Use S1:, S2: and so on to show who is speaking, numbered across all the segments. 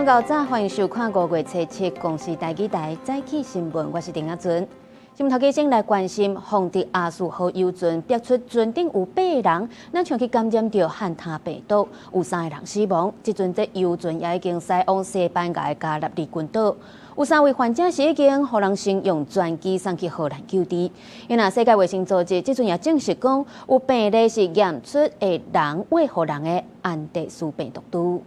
S1: 夠早，歡迎收看5月初7公視台語台早起新聞，我是丁阿尊。新聞頭家先來關心，洪迪亞斯號郵船逼出船頂有八个人，若像去感染著漢他病毒，有三個人死亡。這陣這郵船也已經駛往西班牙的加納利群島，有三位患者是已經予人先用專機送去荷蘭救治。因為世界衛生組織這陣也證實講，有病例是驗出會人餵予人的安第斯病毒株。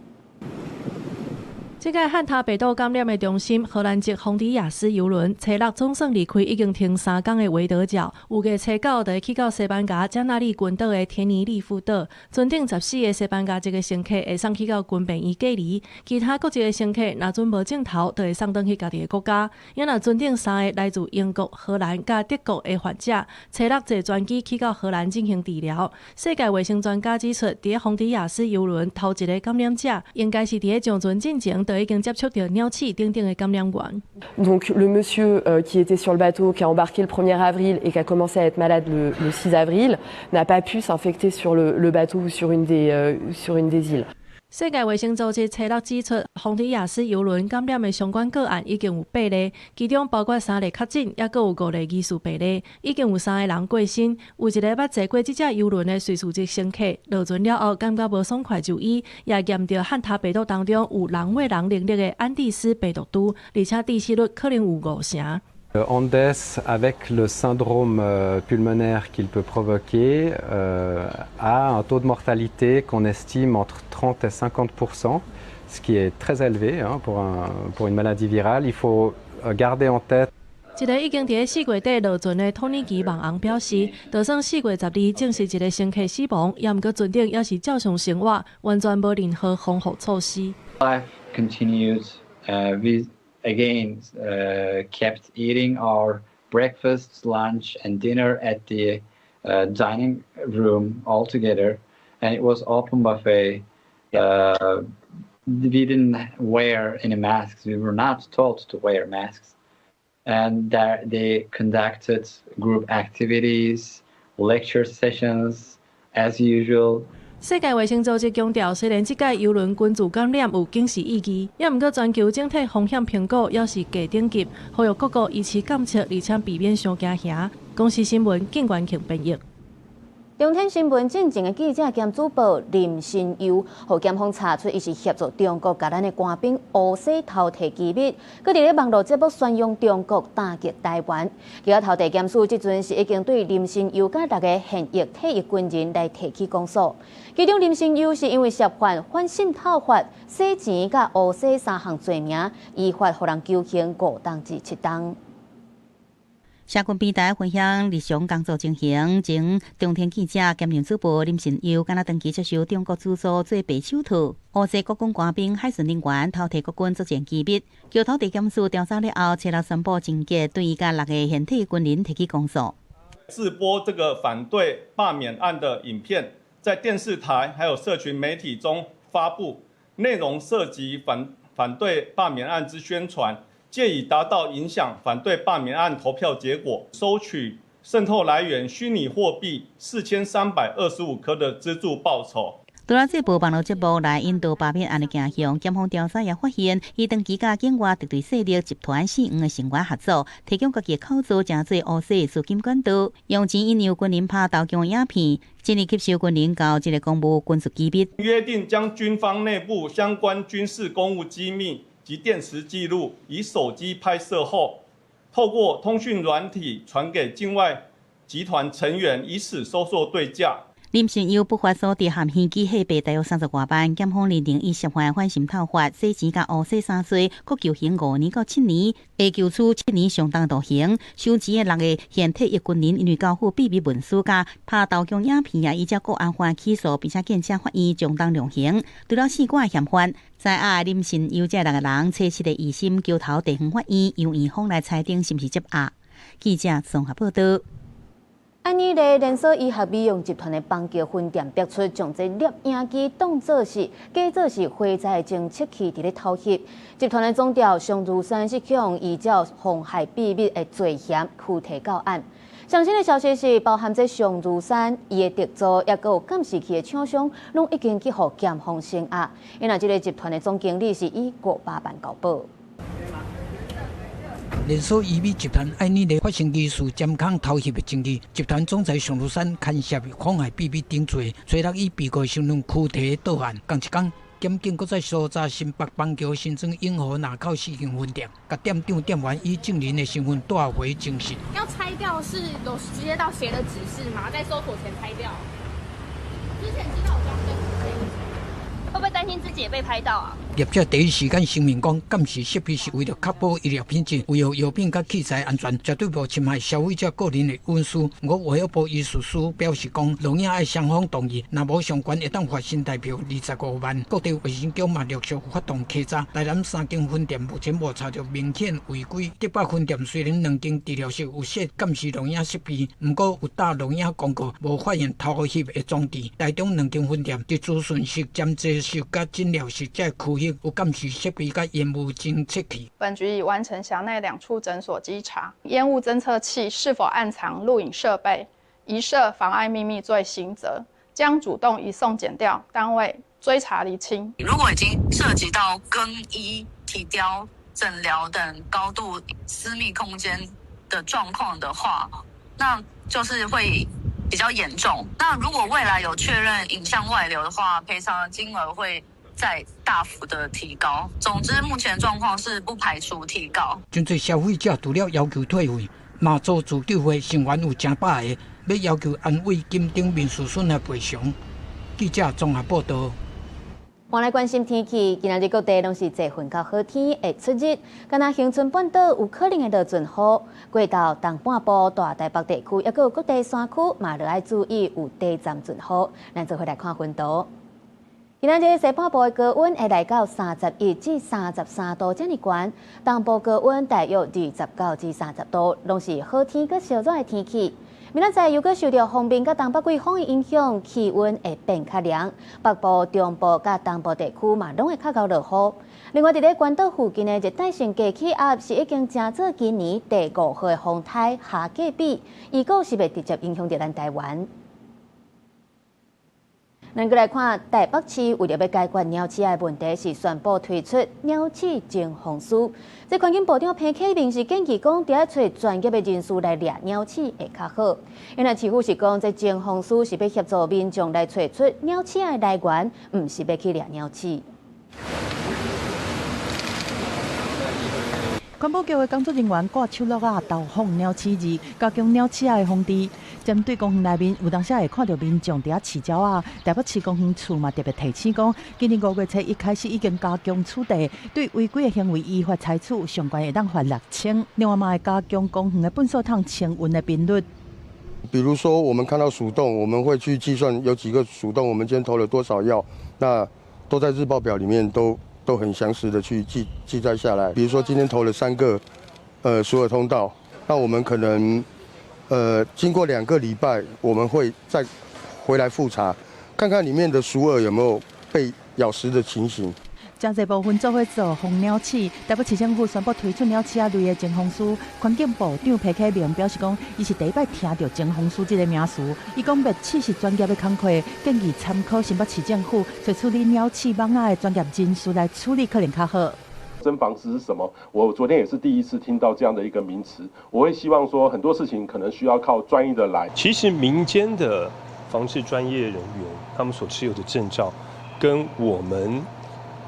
S2: 這個漢他病毒感染的中心，荷蘭籍洪迪亞斯郵輪，初六總算離開已經停3工的維德角，預計初九就會去到西班牙加納利群島的天尼利夫島。船頂14個西班牙籍的乘客會送去到軍病院隔離，其他國籍的乘客若準無症頭，就會送轉去家己的國家。因若船頂三个來自英國、荷蘭佮德國的患者，初六坐專機去到荷蘭進行治療。世界衛生專家指出，佇洪迪亞斯郵輪頭一个感染者，應該是佇咧上船進前就已經接觸著鳥鼠等等的感染源。
S3: Donc le monsieur qui était sur le bateau, qui a embarqué le 1er avril et qui a commencé à être malade le 6 avril, n'a pas pu s'infecter sur le bateau ou sur une des îles.
S2: 世界衛生組織初六指出，洪迪亞斯郵輪感染的相關個案已經有八例，其中包括三例確診，抑閣有五例疑似病例，已經有三个人過身。有一个捌坐過這隻郵輪的瑞士籍乘客，落船了後感覺無爽快就醫，也驗著漢他病毒當中有人餵人能力的安第斯病毒株，而且致死率可能有五成。
S4: Andes, avec le syndrome pulmonaire qu'il peut provoquer, a un taux de mortalité qu'on estime entre 30 et 50, ce qui est très élevé, hein, pour une maladie virale. Il faut garder en tête.
S2: 一个已經佇咧4月底落船的土耳其網紅表示，就算4月12證實一个乘客死亡，也毋過船頂猶是照常生活，完全無任何防護措施。
S5: Life continued. We again kept eating our breakfast, lunch, and dinner at the dining room all together, and it was open buffet. We didn't wear any masks. We were not told to wear masks. And there they conducted group activities, lecture sessions as usual.
S2: 世界衛生組織強調，雖然這擺郵輪群聚感染有警示意義，也毋過全球整體風險評估猶是低等級，呼籲各國維持監測，而且避免傷驚嚇。公視新聞，靳元慶編譯。
S1: 中天新聞進前的記者兼主播林新佑，予檢方查出伊是協助中國共咱的官兵烏西偷提機密，閣佇咧網路節目宣揚中國打擊台灣。結果頭地檢署這陣是已經對林新佑佮六个現役退役軍人來提起公訴。其中林新佑是因為涉犯反滲透法、洗錢佮烏洗三項罪名，依法予人求刑5冬至7冬。
S6: 社群平台分享日常工作情形，前中天記者兼任主播林信佑，敢若長期接受中國資助做白手套，烏洗國軍官兵海巡人員偷提國軍作戰機密，橋頭地檢署調查了後，初六宣布偵結，對伊佮六个現退軍人提起公訴。
S7: 自播這個反對罷免案的影片，在電視台還有社群媒體中發布，內容涉及反對罷免案之宣傳。借以達到影響反對罷免案投票結果，收取滲透來源虛擬貨幣4325顆的資助報酬。
S6: 除了這部網路節目來引導罷免案的鏡像，檢方調查也發現，伊長期佮境外敵對勢力集團四五的成員合作，提供家己口座，成做烏洗資金管道，用錢引誘軍人拍投降影片，進而吸收軍人到這個公務軍事機密。
S7: 約定將軍方內部相關軍事公務機密及電磁記錄以手機拍攝後，透過通訊軟體傳給境外集團成員，以此收受對價。
S6: 林信佑不法所得含虛擬貨幣大約30外萬，檢方認定伊涉犯反滲透法、洗錢佮烏洗三罪，各求刑5年到7年，會求處七年相當徒刑。受指的六个現退役軍人因為交付秘密文書佮拍投降影片，也依照國安法起訴，並且檢察法院將當量刑。除了四個嫌犯，知影林信佑這六個人初七的二審橋頭地方法院由院方來裁定是毋是接押。記者綜合報道。
S1: 按呢个連鎖醫學美容集團的邦橋分店逼出，將這攝影機當作是假做是火災偵測器佇咧偷翕。集團的總調熊如山是予依照妨害秘密的罪嫌拘提到案。上新的消息是，包含這尚如山伊的特助，抑閣有監視器的廠商，攏已經去予檢方聲押。因為這个集團的總經理是以500萬交保。
S8: 連鎖醫美集團愛妮麗發生疑似針孔偷翕的爭議，集團總裁尚如山牽涉妨害秘密等罪，初六以被告身份拘提到案。仝一工，檢警閣再搜查新北板橋新莊永和若口四間分店，共店長店員以證人的身份帶回偵訊。
S9: 要拆掉是有直接到誰的指示嗎？在搜索前拆掉？之前知道有裝監視器，會不會擔心自己也被拍到啊？
S8: 業者第一時間聲明講，監視設備是為著確保醫療品質、維護藥品佮器材安全，絕對無侵害消費者個人的隱私。我衛福部醫事司表示講，錄影愛雙方同意，若無相關會當罰新台幣25萬。各地衛生局嘛陸續發動稽查，台南三間分店目前無查著明顯違規。竹北分店雖然兩間治療室有設監視錄影設備，毋過有搭錄影廣告，無發現偷翕的裝置。台中兩間分店佇諮詢室、檢查室佮診療室這區域有監視設備佮煙霧偵測器。
S10: 本局已完成轄內兩處診所稽查，煙霧偵測器是否暗藏錄影設備，疑涉妨礙秘密罪刑責，將主動移送檢調單位追查釐清。
S11: 如果已經涉及到更衣、體雕、診療等高度私密空間的狀況的話，那就是會比較嚴重。那如果未來有確認影像外流的話，賠償的金額會再大幅的提高。總之，目前狀況是不排除提告。
S8: 針對消費者除了要求退費，媽祖自救會成員有成百个欲要求安慰金等民事損害賠償。記者綜合報道。
S1: 換來關心天氣，今仔日各地攏是濟雲較好天，會出日。敢若恆春半島有可能會落陣雨，過到東半部大台北地區，抑閣有各地山區嘛，著愛注意有短暫陣雨。咱做伙來看雲圖。今仔日西半部的高溫會來到31至33度遮爾懸，東部高溫大約29至30度，攏是好天閣燒熱的天氣。明仔載又閣受著鋒面佮東北季風的影響，氣溫會變較涼。北部、中部佮東部地區嘛，攏會較𠢕落雨。另外，佇咧關島附近的熱帶性低氣壓是已經成做今年第五號的風颱哈格比，預估是欲直接影響著咱台灣。咱閣來看台北市為著欲解決鳥鼠仔的問題，是宣布推出鳥鼠偵防師。這環境部長彭啟明是建議講，著愛揣專業的人士來掠鳥鼠會較好。因為市府是講，這偵防師是欲協助民眾來揣出鳥鼠仔的來源，毋是欲去掠鳥鼠。
S12: 環保局的工作人員掛手鐲仔投放鳥鼠餌，加強鳥鼠仔的防治。針對公園內面，有當時會看著民眾佇遐飼鳥仔。台北市公園處嘛特別提醒講，今年5月初一開始已經加強取締，對違規的行為依法採取，上懸會當罰6000。另外嘛會加強公園的糞掃桶清運的頻率。
S13: 比如說，我們看到鼠洞，我們會去計算有幾個鼠洞，我們今天投了多少藥，那都在日報表裡面都很詳實的去記載下來。比如說今天投了3個，鼠耳通道，那我們可能，經過2個禮拜，我們會再回來複查，看看裡面的鼠耳有沒有被咬食的情形。
S12: 真濟部分做伙做防鳥鼠，台北市政府宣布推出鳥鼠仔類的偵防師。環境部長彭啟明表示講，伊是第一擺聽著偵防師這个名詞。伊講滅鼠是專業的工課，建議參考新北市政府揣處理鳥鼠蠓仔的專業人士來處理，可能較好。
S14: 偵防師是什麼？我昨天也是第一次聽到這樣的一個名詞。我會希望說，很多事情可能需要靠專業的來。
S15: 其實民間的防治專業人員，他們所持有的證照，跟我們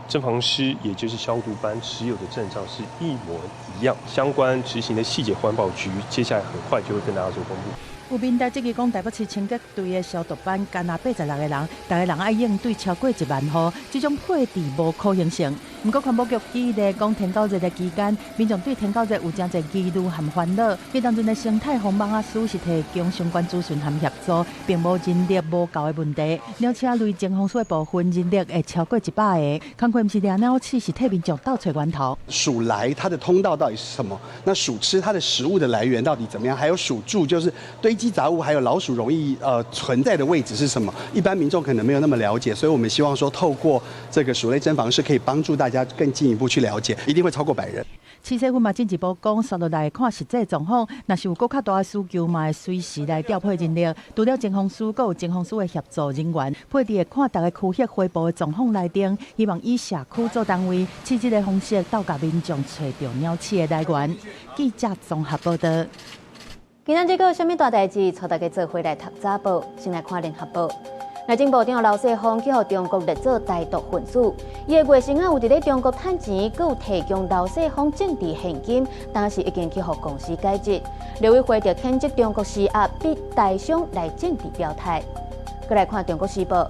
S15: 偵防師，也就是消毒班持有的證照是一模一樣。相關執行的細節，環保局接下來很快就會跟大家做公布。
S12: 有民代質疑講，台北市清潔隊的消毒班干焦86個人，逐个人愛應對超過1萬戶，這種配置無可行性。毋過環保局舉例講，天狗節的期間，民眾對天狗節有誠濟疑慮和煩惱。彼當陣的生態防蠓仔師是提供相關資訊和協助，並無人力無夠的問題。鳥鼠類偵防師的部分人力會超過100個，工課毋是掠鳥鼠，是替民眾鬥揣源頭。
S16: 鼠來它的通道到底是什麼？那鼠吃它的食物的來源到底怎麼樣？還有鼠住就是堆積雜物，還有老鼠容易存在的位置是什麼？一般民眾可能沒有那麼了解，所以我們希望說透過這個鼠類偵防師可以幫助大家更進一步去了解，一定會超過100人。
S12: 市政府嘛進一步講，紲落來看實際狀況，若是有閣較大的需求，嘛會隨時來調配人力。除了偵防司，閣有偵防司的協助人員，配置會看逐个區域回報的狀況來定，希望以社區做單位，試這个方式鬥共民眾揣著鳥鼠的來源。記者綜合報導。
S1: 今仔這個啥物大代誌，帶大家做伙來讀早報。先來看聯合報。內政部長劉世鋒去予中國列做台獨分子，伊的外甥仔有佇咧中國趁錢，閣有提供劉世鋒政治獻金，當時已經去予公司解職。陸委會就譴責中國施壓，逼台商來政治表態。閣來看中國時報，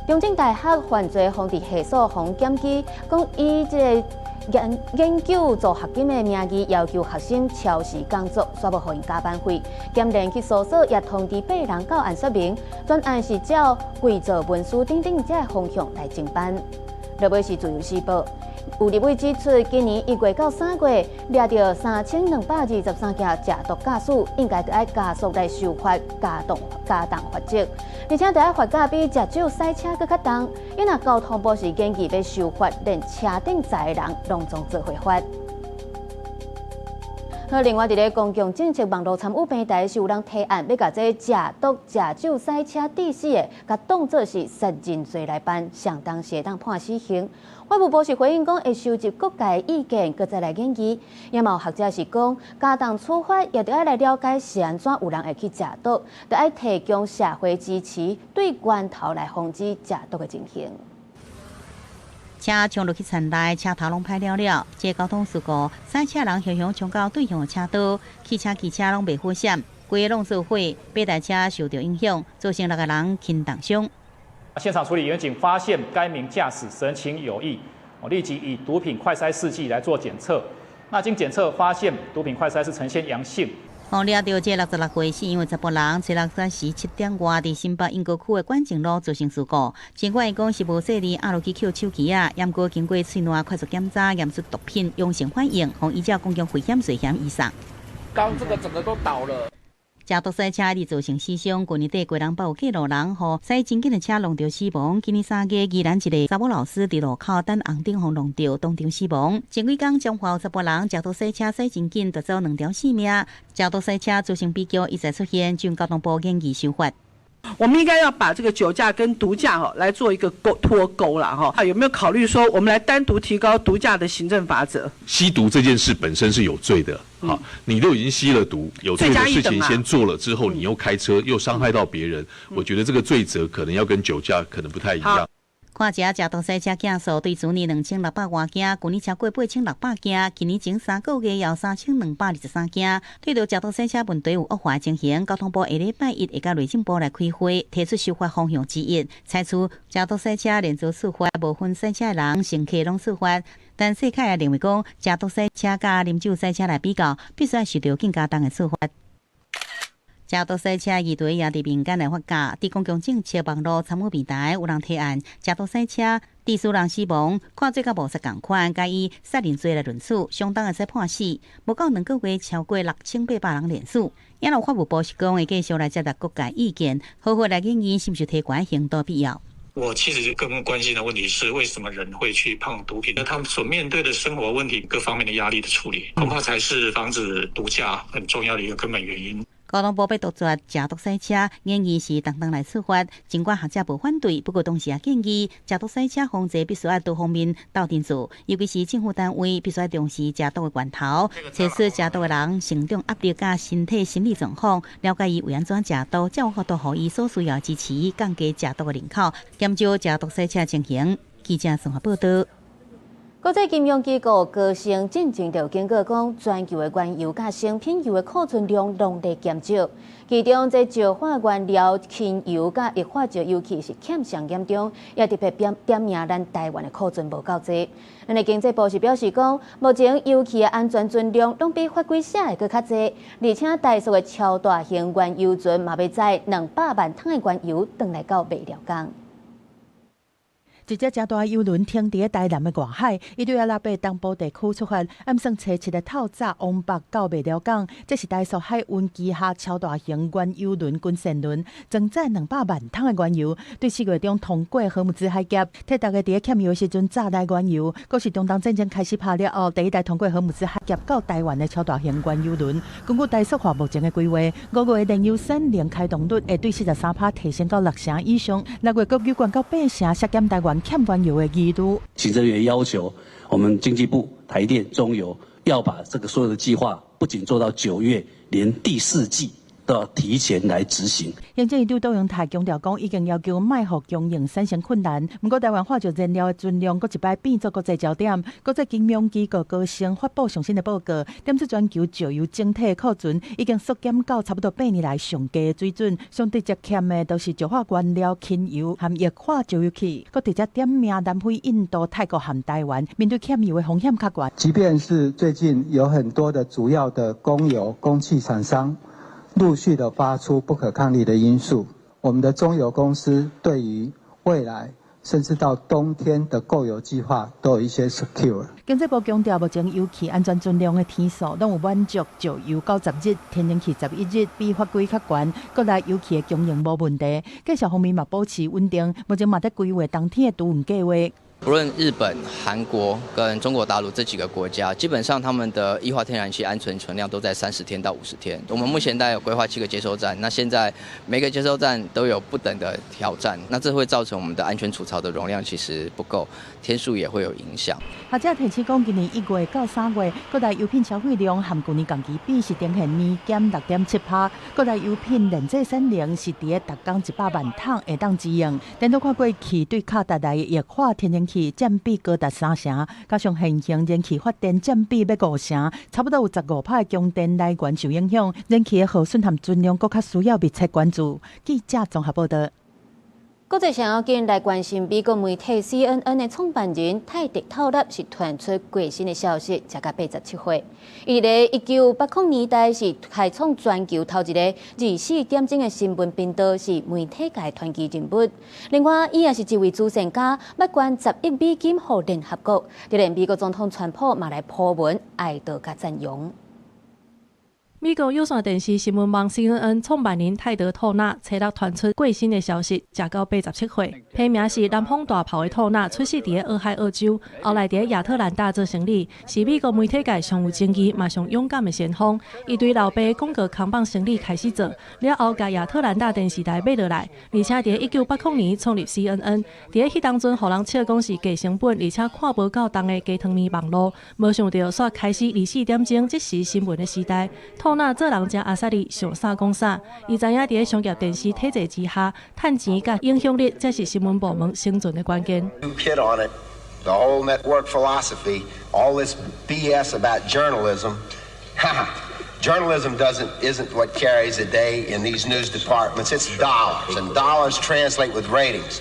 S1: 中正大學犯罪防治系所予檢舉，講以這个研研究助學金的名義要求學生超時工作，煞無予𪜶加班費。檢連去搜索，也通知八人到案說明，全案是照偽造文書等等這个方向來偵辦。落尾是自由時報，有立委指出，今年1月到3月掠著3223件食毒駕駛，應該閣愛加速來修法加重加重罰則，而且著愛罰甲比食酒駛車閣較重。因若交通部是建議欲修法，連車頂載的人攏總做伙罰。好，另外佇咧公共政策網路參與平台是有人提案，欲共這食毒、食酒、駛車致死的，共當做是殺人罪來辦，相當時會當判死刑。法務部是回應講，會收集各界意見，閣再來研議。也嘛有學者是講，加重處罰也著愛來了解是按怎有人會去食毒，著愛提供社會支持，對源頭來防止食毒的情形。
S6: 車衝入去田內，車頭攏歹了了。這個交通事故，駛車人雄雄衝到對向的車道，汽車、機車攏袂好閃，規个攏做伙，八台車受著影響，造成六個人輕重傷。
S17: 現場處理員警發現該名駕駛神情有異，立即以毒品快篩試劑來做檢測。那經檢測發現毒品快篩是呈現陽性。
S6: 予掠著這66歲姓楊的查埔人，初六早時7點外，佇新北鶯歌區的館前路造成事故。儘管伊講是無細膩，壓落去抾手機仔，毋過經過喙內快速檢查，驗出毒品陽性反應，予依照公共危險罪嫌移送。
S18: 剛這個整個都倒了。
S6: 食毒駛車佇造成死傷，舊年底基隆北有過路人，予駛真緊的車挵著死亡。今年3月，宜蘭一个查某老師佇路口等紅燈，予挵著當場死亡。前幾工彰化有查埔人食毒駛車駛真緊，奪走兩條性命。食毒駛車造成悲劇一再出現，轉交通部研議修法。
S19: 我們應該要把這個酒駕跟毒駕吼來做一個鈎脫鈎啦，哈，有沒有考慮說我們來單獨提高毒駕的行政罰則？
S20: 吸毒這件事本身是有罪的，好，你都已經吸了毒，有罪的事情先做了之後，你又開車又傷害到別人，我覺得這個罪責可能要跟酒駕可能不太一樣。
S6: 看一下食毒駛車件數對去年2600外件，舊年超過8600件，今年前3個月有3223件。對著食毒駛車問題有惡化情形，交通部下禮拜一會佮內政部來開會，提出修法方向之一，採取食毒駛車連坐處罰，無分駛車人、乘客攏處罰。但世凱也認為講，食毒駛車佮啉酒駛車來比較，必須愛受著更加重的處罰。食毒駛車議題也佇民間來發酵，佇公共政策網路參與平台有人提案，食毒駛車致使人死亡，看做佮謀殺仝款，共以殺人罪來論處，相當會使判死。無夠2個月，超過6800人連署。也有法務部是講會繼續來接納各界意見，好好來研議是毋是提懸刑度必要。
S21: 我其實更關心的問題是，為什麼人會去碰毒品？那他們所面對的生活問題、各方面的壓力的處理，恐怕才是防止毒駕很重要的一個根本原因。
S6: 交通部欲杜絕食毒駛車，研議是當當來處罰。儘管學者無反對，不過同時也建議食毒駛車防治必須愛多方面鬥陣做，尤其是政府單位必須愛重視食毒的源頭，測試食毒的人成長壓力佮身體心理狀況，了解伊為按怎食毒，才有法度予伊所需要支持，降低食毒的人口，減少食毒駛車情形。記者綜合報導。
S1: 國際金融機構高盛進前就警告講，全球的原油佮成品油的庫存量攏佇減少，其中這石化原料、輕油佮液化石油氣是欠上嚴重，也特別點點名咱台灣的庫存無夠濟。咱的經濟部是表示講，目前油氣的安全存量攏比法規寫的閣較濟，而且台塑的超大型原油船嘛欲載200萬桶的原油轉來到麥寮港。
S12: 一隻誠大油輪停佇台南的外海，伊對阿拉伯東部地區出發，暗算初七的透早往北到麥寮港。這是台塑海運旗下超大型原油輪軍艦輪，裝載200萬桶的原油，對4月中通過荷姆茲海峽，替大家佇咧欠油的時陣炸來原油。閣是中東戰爭開始拍了後，第一台通過荷姆茲海峽到台灣的超大型原油輪。根據台塑化目前的規劃，5月的煉油產能開動率會對43趴提升到6成以上，6月閣有懸到8成，削減台灣欠原油的疑慮。
S3: 行政院要求我們經濟部、台電、中油要把這個所有的計劃，不僅做到9月，連第四季都要提前來執行。
S12: 行政院長卓榮泰強調講，已經要求莫予供應產生困難。毋過台灣化石燃料的存量，閣一擺變做國際焦點。國際金融機構高盛發布上新的報告，點出全球石油整體庫存已經縮減到差不多8年來上低的水準。上直接欠的都是石化原料、輕油和液化石油氣，閣直接點名南非、印度、泰國和台灣，面對欠油的風險較懸。
S22: 即便是最近有很多的主要的供油、供氣廠商陸續的發出不可抗力的因素，我們的中油公司對於未來甚至到冬天的購油計劃都有一些 secure。
S12: 經濟部強調，目前油氣安全存量的天數攏有滿足石油90日，天然氣11日，比法規較懸。國內油氣的供應無問題，價數方面嘛保持穩定，目前嘛佇規劃冬天的渡運計劃。
S23: 不論日本、韓國跟中國大陸這幾個國家，基本上他們的液化天然氣安全存量都在30天到50天。我們目前大概有規劃7個接收站，那現在每個接收站都有不等的挑戰，那這會造成我們的安全儲槽的容量其實不夠，天數也會有影響。
S12: 學者提醒講，今年1月到3月，國內油品消費量和舊年同期比是呈現年減6.7%。國內油品煉製產能是佇咧逐工100萬桶會當之用。顛倒看過去對卡達來的液化天然氣佔比高達3成，加上現行燃氣發電佔比欲5成，差不多有15%的供電來源受影響。燃氣的耗損和存量閣較需要密切關注。記者綜合報道。
S1: 國際上要緊來關心美國媒體 CNN 的創辦人泰迪透納是傳出過身的消息，才到87歲。伊佇1980年代是開創全球頭一個24點鐘的新聞頻道，是媒體界傳奇人物。另外，伊也是一位慈善家，捌捐10億美金予聯合國。就連美國總統川普嘛來 po 文哀悼佮讚揚。
S2: 美國有線電視新聞網 CNN 創辦人泰德·透納初六傳出過身的消息，食到87歲。彼名是南方大炮的透納，出世佇俄亥俄州，後來佇亞特蘭大做生理，是美國媒體界上有爭議、嘛上勇敢的先鋒。伊對老爸廣告扛棒生理開始做，了後共亞特蘭大電視台買落來，而且佇1980年創立 CNN。佇彼當陣，予人笑講是低成本，而且看無夠重的雞湯麵網路，無想著煞開始24點鐘即時新聞的時代。透納做人誠阿薩利，想啥講啥。伊知影佇咧商業電視體制之下，趁錢佮影響力，才是新聞部門生存的關鍵。
S24: You hit on it, the whole network philosophy, all this BS about journalism. Journalism doesn't isn't what carries the day in these news departments. It's dollars, and dollars translate with ratings.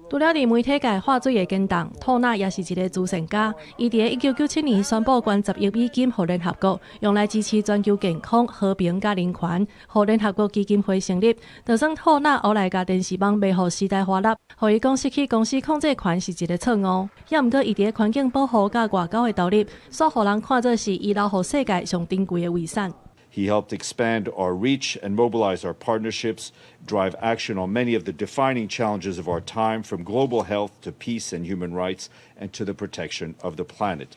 S2: 除了佇媒體界畫水會堅動，透納也是一個慈善家。伊佇1997年宣布捐10億美金予聯合國，用來支持全球健康、和平佮人權，予聯合國基金會成立。就算透納後來共電視網賣予時代華納，予伊講失去公司控制權是一個錯誤。也毋過伊佇咧環境保護佮外交的投入，煞予人看做是伊留予世界上珍貴的遺產。
S25: He helped expand our reach and mobilize our partnerships, drive action on many of the defining challenges of our time, from global health to peace and human rights, and to the protection of the planet.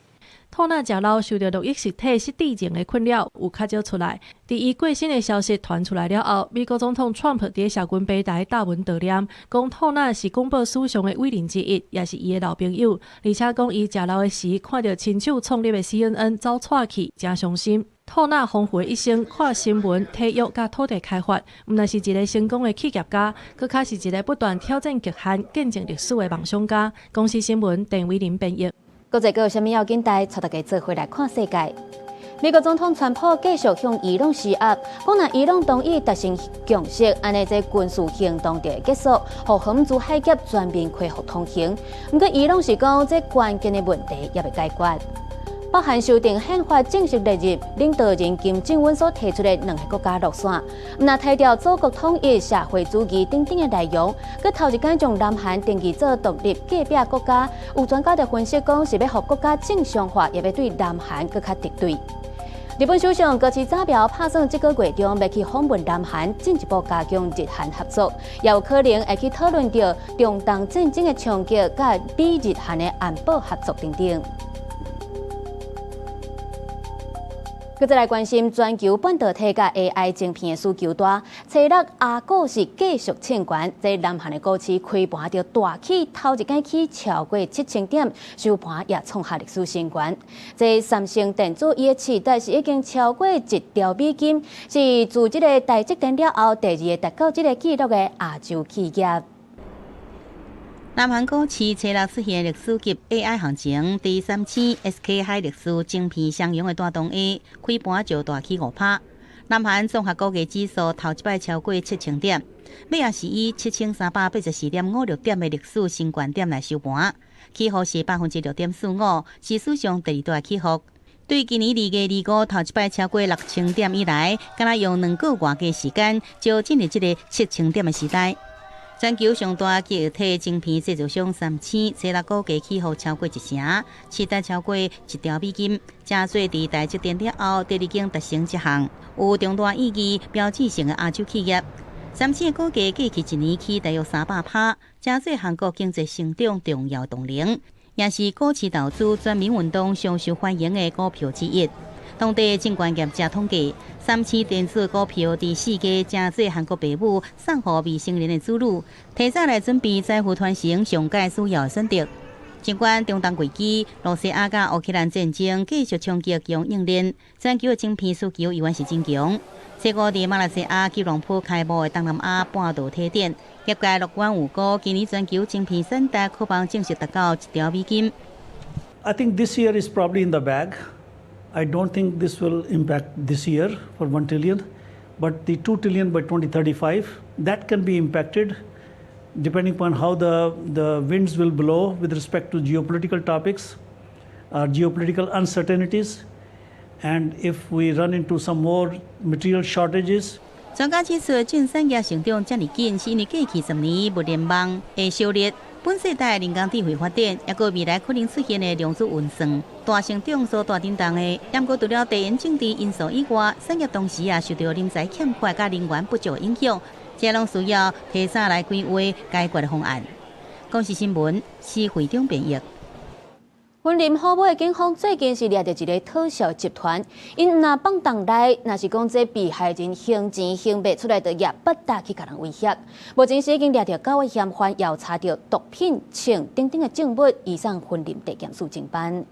S2: 透納食老受著路易氏體失智症的困擾，有較少出來。佇伊過身的消息傳出來了後，美國總統川普佇社群平台貼文悼念，講透納是廣播史上的偉人之一，也是伊的老朋友。而且講伊食老的時，看著親手創立的 CNN 走掣去，誠傷心。透納豐富的一生，跨新聞、體育佮土地開發，毋但是一個成功的企業家，閣較是一個不斷挑戰極限、見證歷史的夢想家。公視新聞，鄧偉林編譯。
S1: 國際閣有啥物要緊代，帶大家做伙來看世界。美國總統川普繼續向伊朗施壓，講若伊朗同意達成共識，按呢這軍事行動就會結束，予荷姆茲海峽全面恢復通行。毋過伊朗是講，這關鍵的問題猶未解決。北韓修訂憲法正式列入領導人金正恩所提出的兩个國家路線，毋但提掉祖國統一、社會主義等等的內容，閣頭一擺將南韓定義做獨立隔壁國家。有專家就分析講，是欲予國家正常化，也欲對南韓閣較敵對。日本首相高市早苗拍算這个月中欲去訪問南韓，進一步加強日韓合作，也有可能會去討論著中東戰爭的衝擊，佮美日韓的安保合作等等。閣再來關心全球半導體佮 AI 晶片的需求大，初六亞股是繼續衝懸，這南韓的股市開盤就大起，頭一工起超過7000點，收盤也創下歷史新高。這三星電子伊的市值是已經超過1兆美金，是自這个台積電了後第二个達到這个紀錄的亞洲企業。
S6: 南韓股市初六出現歷史級 AI 行情，第三星、SK 海力士晶片雙雄的帶動下，開盤就大起5%。南韓綜合股價指數頭一擺超過7000點，尾也是以7384.56點的歷史新高點來收盤，起伏是6.45%，是史上第二大起伏。對今年2月25頭一擺超過6000點以來，敢若用2個外月時間就進入這个7000點的時代。全球上大記憶體晶片製造商三星，初六股價起伏超過1成，市值超過1兆美金，成做佇台積電了後第二間達成這項有重大意義、標誌性的亞洲企業。三星的股價過去一年起大約300%，成做韓國經濟成長重要動能，也是股市投資全民運動上受歡迎的股票之一。當地證券業者統計，三星電子股票佇四月成做韓國爸母送予未成年的子女，提早來準備財富傳承上蓋需要的選擇。儘管中東危機、羅西亞佮烏克蘭戰爭繼續衝擊供應鏈，全球的晶片需求依然是真強。這個佇馬來西亞吉隆坡開幕的東南亞半導體展，業界樂觀預估，今年全球晶片產值可望正式達到1兆美金。
S4: I think this year is probably in the bag. I don't think this will impact this year for 1 trillion, but the 2 trillion by 2035, that can be impacted depending upon how the winds will blow with respect to geopolitical topics, geopolitical uncertainties, and if we run into some more material shortages.
S6: 專家指出，進產業成長遮爾緊，是因為過去10年物聯網的燒熱，本世代人工智慧發展，抑閣未來可能出現的量子運算大成長所帶震動的。毋過除了地緣政治因素以外，產業同時也受著人才欠缺佮人員不足的影響，這攏需要提早來規劃解決的方案。公視新聞，施會長編譯。
S1: 雲林虎尾的警方最近是掠著一个討數集團，𪜶毋但放重賴，若是講這被害人還錢還袂出來，就攑筆刀去共人威脅。目前是已經掠著九个嫌犯，也有查著毒品、槍等等的證物，移送雲林地檢署偵辦。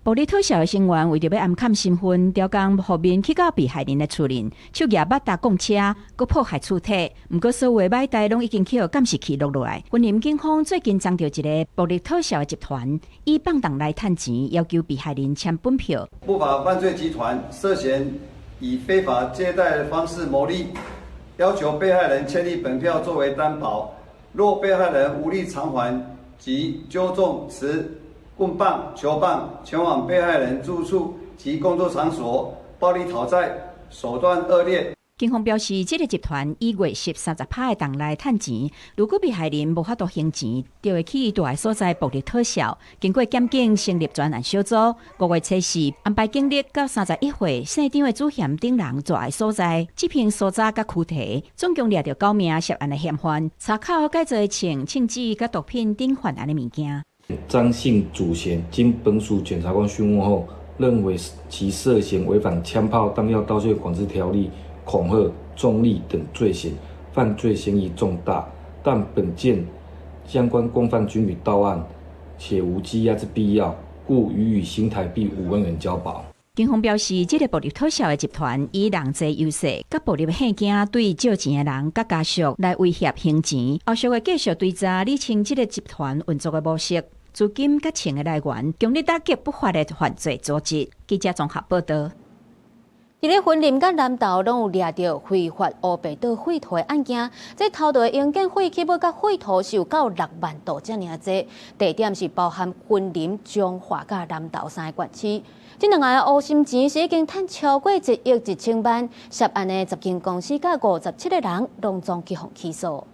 S5: 暴力討數的成員為著欲掩崁身份，刁工予面去到被害人的厝裡，手舉馬達摃車，閣破壞厝體。毋過所有的擺台攏已經去予監視器錄落來。雲林警方最近偵著一个暴力討數的集團，以放重來趁錢，要求被害人簽本票。
S7: 不法犯罪集團涉嫌以非法借貸的方式牟利，要求被害人簽立本票作為擔保，若被害人無力償還，即揪眾持棍棒、球棒前往被害人住處及工作場所，暴力討債，手段惡劣。
S5: 警方表示，這个集團以月息30%的重來趁錢，如果被害人無法度還錢，就會去伊蹛的所在暴力討數。經過檢警成立專案小組，5月初四安排警力到31歲姓張的主嫌等人蹛的所在，執行搜查佮驅提，總共掠著九名涉案的嫌犯，查扣改造的槍、槍支佮毒品等犯案的物件。
S9: 張姓主嫌經本署檢察官訊問後，認為其涉嫌違反槍炮彈藥刀械管制條例、恐嚇、縱力等罪行，犯罪嫌疑重大。但本件相關共犯均已到案，且無羈押之必要，故予以新台幣5萬元交保。
S5: 警方表示，這个暴力討數的集團以人濟優勢，佮暴力嚇驚對借錢的人佮家屬來威脅還錢。後續會繼續追查理清這个集團運作的模式、資金佮槍的來源，強力打擊不法的犯罪組織。記者綜合報道。
S1: 佇咧雲林佮南投攏有掠著非法烏白倒廢土的案件，這偷渡的營建廢棄物佮廢土是有到6萬度遮爾濟，地點是包含雲林、彰化佮南投三个縣市。這兩个烏心錢是已經趁超過1億1千萬，涉案的10間公司佮57個人，攏總去予起訴。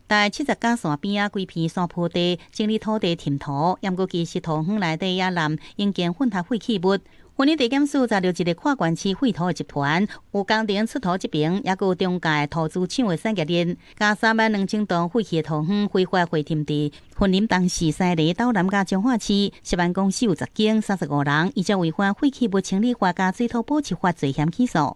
S6: 在70甲山邊仔規片山坡地整理土地填土，毋過其實土園內底也濫營建混合廢棄物。雲林地檢署查著一个跨縣市廢土的集團，有工程出土這爿，抑閣有中介土資廠的產業鏈，共3萬2千噸廢棄的土方非法回填佇雲林東勢、西螺、斗南佮彰化市，涉案公司有10間35人，依照違反廢棄物清理法佮水土保持法罪嫌起訴。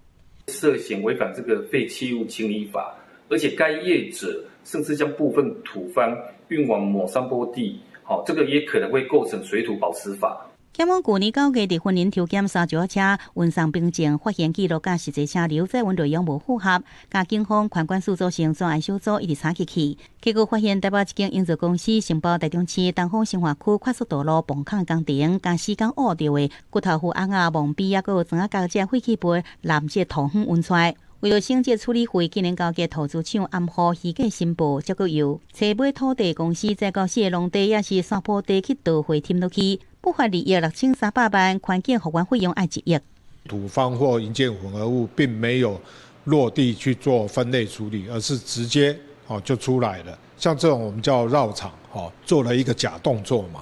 S8: 涉嫌違反這個廢棄物清理法，而且該業者甚至將部分土方運往某山坡地，好，這個也可能會構成水土保持法。
S6: 檢方舊年9月佇雲林抽檢30車運送憑證，發現記錄佮實際車流載運內容無符合，共警方環管署組成專案小組一直查入去，結果發現台北一間營造公司承包台中市東方新化區快速道路泵孔工程，共施工挖著的骨頭斧甕仔、墓碑，抑閣有磚仔膠這廢棄物濫這土方運出來。為著省這處理費，竟然勾結土資廠暗號虛假申報，才閣由揣買土地公司再到四个農地，抑是山坡地去倒回填落去。不法利益6300萬，環境復原費用愛1億。
S10: 土方或營建混合物並沒有落地去做分類處理，而是直接哦就出來了。像這種我們叫繞場，哦做了一個假動作嘛。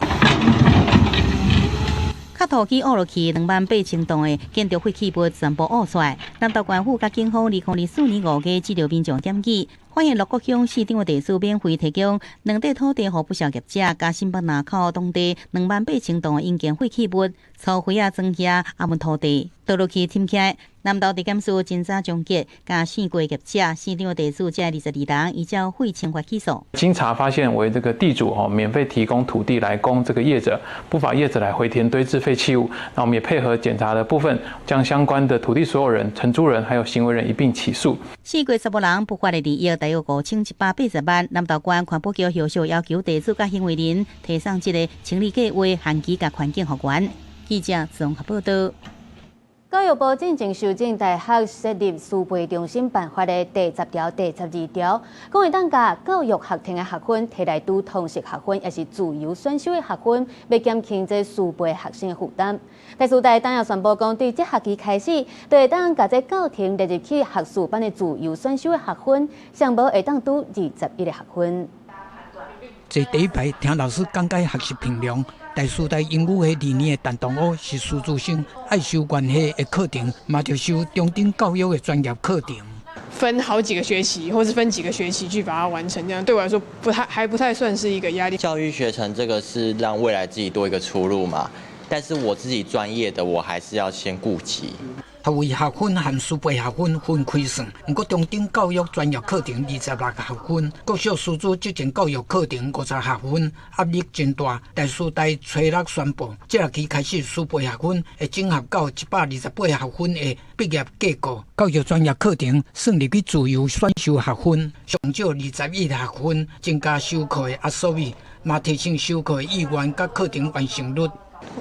S6: 較土機挖落去2萬8千噸的建築廢棄物全部挖出來。南投縣府佮警方2024年5月接著民眾檢舉，發現鹿谷鄉市長的地主免費提供兩塊土地，予不肖業者，共新北林口當地2萬8千噸的營建廢棄物、粗灰仔裝遐壓運土地倒落去填起來。南投地檢署偵查終結，共姓郭業者、市長的地主這22人，依照廢清法起訴。
S11: 經查發現為這個地主哦，免費提供土地來供這個業者不法業者來回填堆置廢棄物。那我們也配合檢查的部分，將相關的土地所有人、承租人還有行為人一併起訴。
S6: 四月15人不法的利益大約5180萬。南投縣環保局後續要求地主佮行為人提送這个清理計劃，限期共環境復原。記者綜合報道。
S1: 教育部進前修正大學設立師培中心辦法的第10條、第12條，講會當共教育學程的學分提來拄通識學分，抑是自由選修的學分，欲減輕這師培學生的負擔。台師大當日宣布講，對這學期開始，就會當共這教程列入去學士班的自由選修的學分，上無會當拄21个學分。
S13: 坐第一排聽老師講解學習評量，台師大英語系二年的陳同學是師資生，愛修原系的課程，嘛著修中等教育的專業課程。
S14: 分好幾個學期，或是分幾個學期去把它完成，這樣對我來說不太還不太算是一個壓力。
S23: 教育學程這個是讓未來自己多一個出路嘛，但是我自己專業的，我還是要先顧及。
S13: 學位學分和師培學分分開算，毋過中等教育專業課程26學分，國小師資職前教育課程50學分，壓力真大。台師大初六宣布，這學期開始師培學分會整合到128學分的畢業計過。教育專業課程算入去自由選修學分，上少21學分，增加修課的壓縮比，嘛提升修課的意願佮課程完成率。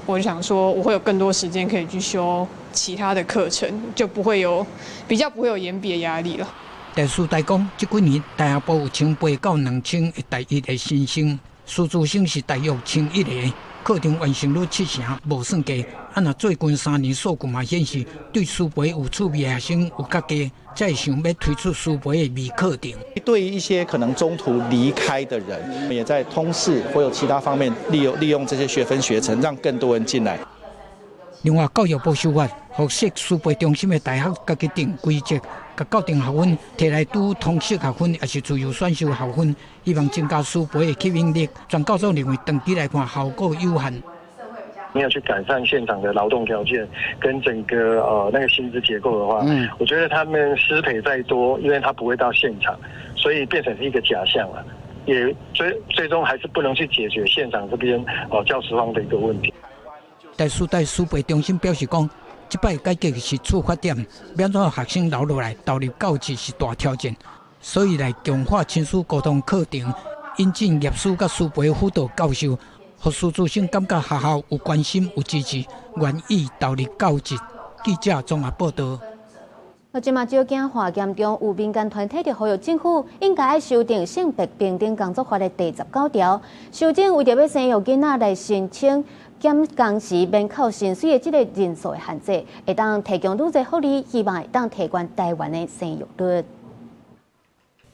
S14: 我就想說，我會有更多時間可以去修其他的課程，就不會有比較不會有延畢的壓力了。
S13: 台師大講，這幾年大學部有1800到2000個大一的新生，師資生是大約1100個，課程完成率7成，無算低。啊，若最近3年數據嘛顯示，對師培有趣味的學生有較低，才會想欲推出師培的微課程。
S26: 對於一些可能中途離開的人，也在通識或有其他方面利用這些學分學程，讓更多人進來。
S13: 另外，教育部修法，予設師培中心的大學家己定規則，共教程學分提來拄通識學分，抑是自由選修學分，希望增加師培的吸引力。專教組認為，長期來看效果有限。
S27: 沒有去改善現場的勞動條件跟整個那個薪資結構的話，我覺得他們師培再多，因為他不會到現場，所以變成是一個假象了，也最終還是不能去解決現場這邊教師荒的一個問題。
S13: 台師大師培中心表示講，這擺改革是觸發點，欲按怎學生留落來投入教職是大挑戰，所以來強化親師溝通課程，引進業師佮師培輔導教授，予師資生感覺學校有關心有支持，願意投入教職。記者綜合報道。
S1: 這馬少囝化嚴重，有民間團體就呼籲政府應該愛修訂性別平等工作法的第19條，修正為著欲生育囡仔來申請減工時免扣薪水的這个人數的限制，會當提供愈濟福利，希望會當提懸台灣的生育率。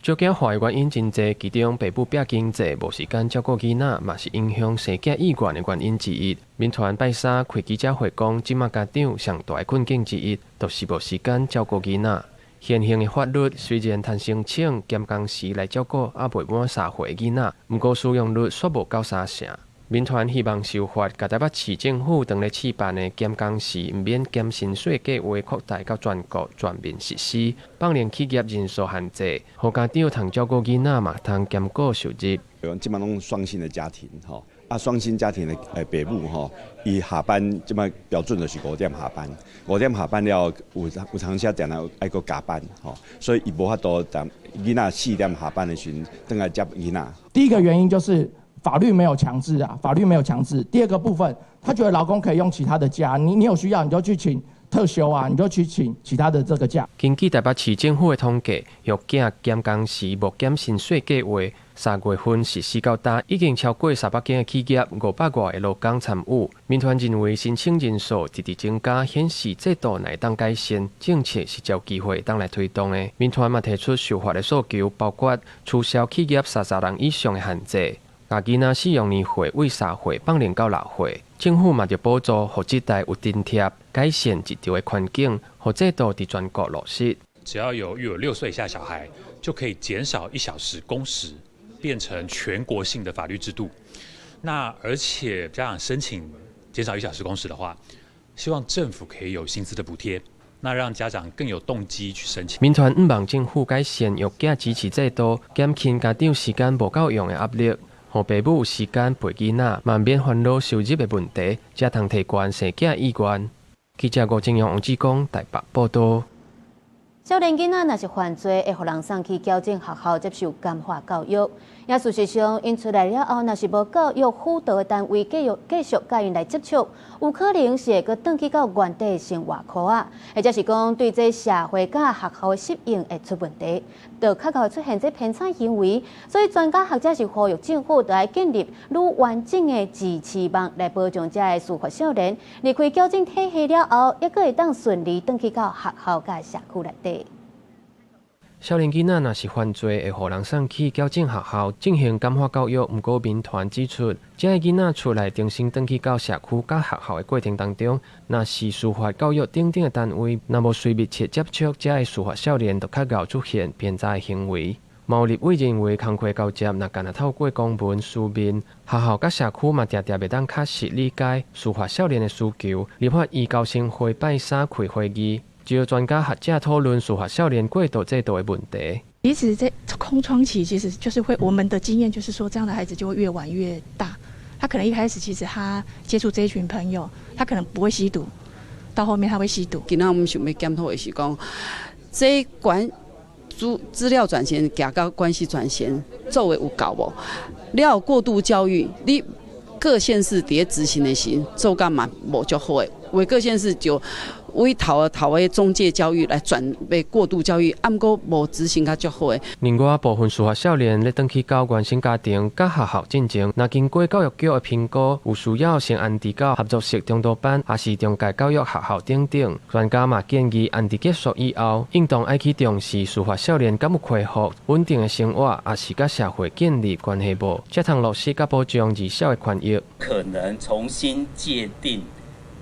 S15: 少子化的原因真濟，其中爸母拚經濟無時間照顧囡仔，嘛是影響生囝意願的原因之一。民團拜三開記者會講，這馬家長上大的困境之一，就是無時間照顧囡仔。現行的法律雖然通申請減工時來照顧猶未滿3歲的囡仔，毋過使用率煞無夠三成。民團希望修法，共台北市政府當咧試辦的減工時毋免減薪水計畫擴大到全國全面實施，放寬企業人數限制，予家長通照顧囡仔嘛，通兼顧收入。
S16: 這馬攏雙薪的家庭，吼啊，雙薪家庭的爸母吼，伊下班這馬標準就是5點下班，5點下班了有當時定定愛閣加班，吼，所以伊無法度佇囡仔4點下班的時陣，轉來接囡仔。
S17: 第一個原因就是。法律沒有強制啊，法律沒有強制。第二個部分，他覺得勞工可以用其他的假，你有需要你就去請特休啊，你就去請其他的這個假。
S15: 根據台北市政府的統計，育囝減工時無減薪水計畫，3月份實施到今，已經超過300間的企業，500外个勞工參與。民團認為申請人數直直增加，顯示制度會當改善，政策是有機會當來推動的。民團嘛提出修法的訴求，包括取消企業30人以上的限制。共囡仔使用年歲為3歲放寬到6歲，政府嘛著補助，予這代有津貼，改善職場的環境，予制度佇全國落實。
S18: 只要有育有6歲以下小孩，就可以減少1小時工時，變成全國性的法律制度。那而且家長申請減少1小時工時的話，希望政府可以有薪資的補貼。那讓家長更有動機去申請。
S15: 民團向望政府改善育囝支持制度，減輕家長時間無夠用的壓力。予爸母有時間陪囡仔，嘛免煩惱收入的問題，才通提懸生囝意願。記者吳正陽、王志剛台北報道。
S1: 少年囡仔若是犯罪，會予人送去矯正學校接受感化教育。也事實上，𪜶出來了後，若是無教育輔導的單位繼續佮𪜶來接觸，有可能是會閣轉去到原底的生活圈仔，或者是講對這社會佮學校的適應會出問題，就較會出現這偏差行為。所以專家學者是呼籲政府著愛建立愈完整的支持網，來保障這个事發少年離開矯正體系了後，猶閣會當順利轉去到學校佮社區內底。
S15: 少年囡仔若是犯罪，會予人送去矯正學校進行感化教育。毋過民團指出，這个囡仔出來重新轉去到社區佮學校的過程當中，若是司法教育等等的單位，若無隨密切接觸，這个事發少年就較𠢕出現偏差的行為。嘛有立委認為，工課交接若干焦透過公文書面，學校佮社區嘛定定袂當確實理解事發少年的需求。立法院高審會拜三開會議，召專家學者討論事發少年過渡制度的問題。
S19: 其實這空窗期其實就是會，我們的經驗就是說，這樣的孩子就會越玩越大。他可能一開始其實他接觸這一群朋友，他可能不會吸毒，到後面他會吸毒。
S20: 今仔阮們想欲檢討的是講，這關資料專線、行到關係專線做的有夠無？了過渡教育，你各縣市佇咧執行的時，做甲嘛無足好的，有的各縣市就委託頭的中介教育來轉欲過渡教育，啊，毋過無執行較足好的。
S15: 另外，部分事發少年咧轉去到原生家庭佮學校進前，若經過教育局的評估，有需要先安置到合作式中途班，抑是中介教育學校等等。專家嘛建議，安置結束以後，應當愛去重視事發少年敢有恢復穩定的生活，抑是佮社會建立關係無，才通落實佮保障兒少的權益。
S21: 可能重新界定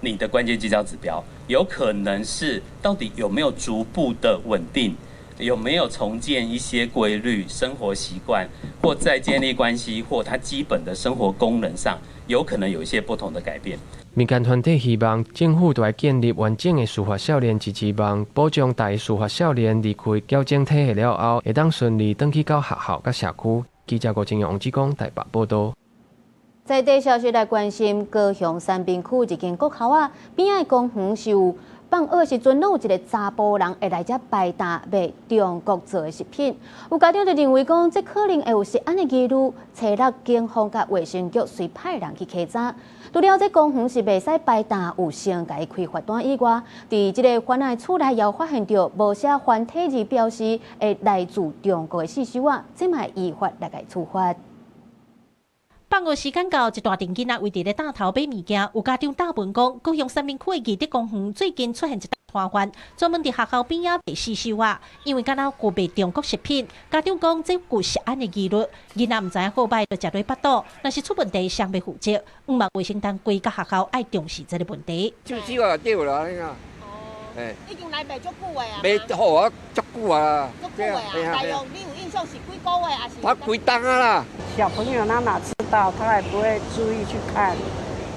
S21: 你的關鍵績效指標，有可能是到底有沒有逐步的穩定，有沒有重建一些規律生活習慣，或再建立關係，或他基本的生活功能上，有可能有一些不同的改變。
S15: 民間團體希望政府著愛建立完整的事發少年支持網，保障逐个事發少年離開矯正體系了後，會當順利轉去到學校佮社區。記者郭正陽、王志剛台北報導。
S1: 在地消息來關心，高雄三民區一間國校仔，邊仔的公園是有放學時陣，攏有一个查埔人會來遮擺擔賣中國做的食品。有家長就認為講，這可能會有食安的疑慮，初六警方佮衛生局隨派人去稽查。除了這公園是袂使擺擔有先共伊開罰單以外，佇這个番仔厝內也發現著無寫繁體字標示的來自中國的四手仔，這嘛依法來共伊處罰。
S2: 放學時間到，一大陣囡仔圍佇咧檔頭買物件。有家長敲門講，高雄三民區的義德公園最近出現一攤販，專門佇學校邊仔賣四手仔，因為敢若有賣中國食品。家長講這有食安的疑慮，囡仔毋知影好䆀，就食落腹肚，若是出問題，誰欲負責？毋嘛衛生單位佮學校愛重視這个問題。
S3: 就這個對啦，你看。
S4: 欸，已經來賣足久的啊？
S3: 賣好啊，足久啊。
S4: 足久的啊，大約你有印象是幾個月還是？
S3: 他幾冬啊啦。
S12: 小朋友他哪知道，他也不會注意去看，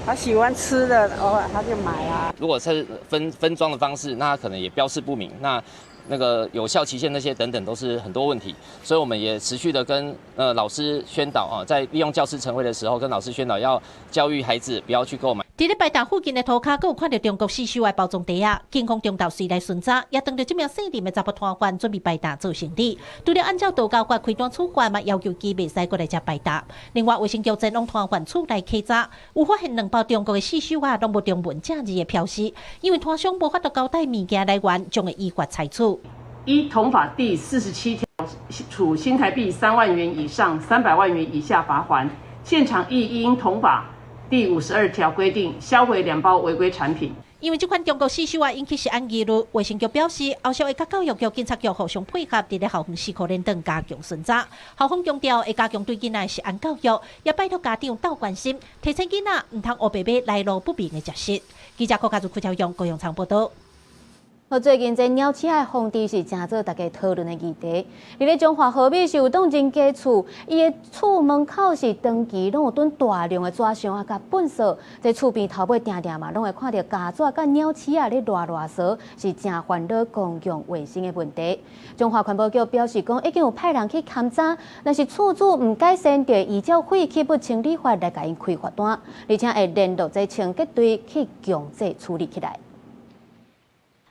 S12: 他喜歡吃的，哦，他就買啊。
S22: 如果是分裝的方式，那可能也標示不明，那個有效期限那些等等都是很多問題，所以我們也持續的跟老師宣導啊，在利用教師晨會的時候，跟老師宣導要教育孩子不要去購買。
S2: 佇咧擺檔附近的塗跤，閣有看著中國四手的包裝袋仔，警方中晝隨來巡查，也當著這名姓林的查埔攤販準備擺檔做生理。除了按照道交法開單處罰，嘛要求其袂使閣來遮擺檔。另外，衛生局前往攤販厝內稽查，有發現兩包中國的四手仔，攏無中文正字的標示，因為攤商無法度交代物件來源，將會依法裁處。
S24: 依同法第47條，處新台幣3萬元以上300萬元以下罰鍰。現場亦依同法第52條規定，銷毀兩包違規產品。
S2: 因為這款中國四手仔引起食安疑慮，衛生局表示，後續會佮教育局、警察局互相配合，佇咧校園四箍連登加強巡查。校方強調會加強對囡仔的食安教育，也拜託家長鬥關心，提醒囡仔毋通烏白買來路不明的食食。記者郭家祖、柯超勇、高雄場報導。
S1: 最近這鳥鼠仔防治是成做大家討論的議題。佇咧彰化和美是有棟人家厝，伊的厝門口是長期攏有囤大量的紙箱仔佮糞埽。這厝邊頭尾定定嘛，攏會看著膠紙佮鳥鼠仔咧賴賴趖，是誠煩惱公共衛生的問題。彰化環保局表示講，已經有派人去勘查，若是厝主毋改善，就會依照廢棄物清理法來共𪜶開罰單，而且會聯絡這清潔隊去強制處理起來。